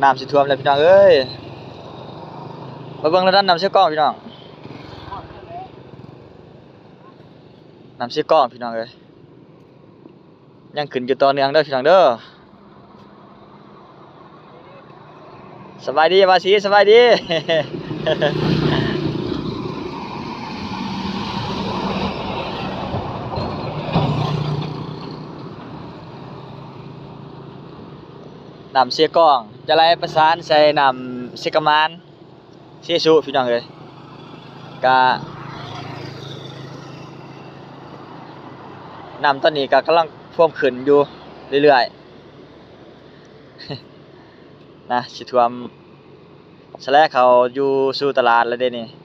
ນ້ຳຊິຖ້ວມແລ້ວພີ່ນ້ອງເອີຍ ມາເບິ່ງລະດັບນ້ຳເຊກອງພີ່ນ້ອງ ນ້ຳເຊກອງພີ່ນ້ອງເອີຍ ຍັງຂຶ້ນຢູ່ຕໍ່ເນື່ອງເດີພີ່ນ້ອງເດີ. ສະບາຍດີ ບ່າວສີ ສະບາຍດີ. ນ້ຳເຊກອງຈະໄຫຼປະສານໃສ່ນ້ຳເຊກະໝານ ເຊຊຸ ພີ່ນ້ອງເອີຍ ກະ ນ້ຳຕອນນີ້ກະກຳລັງຖ້ວມຂຶ້ນຢູ່ເລື້ອຍໆ ນະ ຊິຖ້ວມສະແລເຂົ້າຢູ່ສູ່ຕະຫຼາດແລ້ວເດ້ນີ້.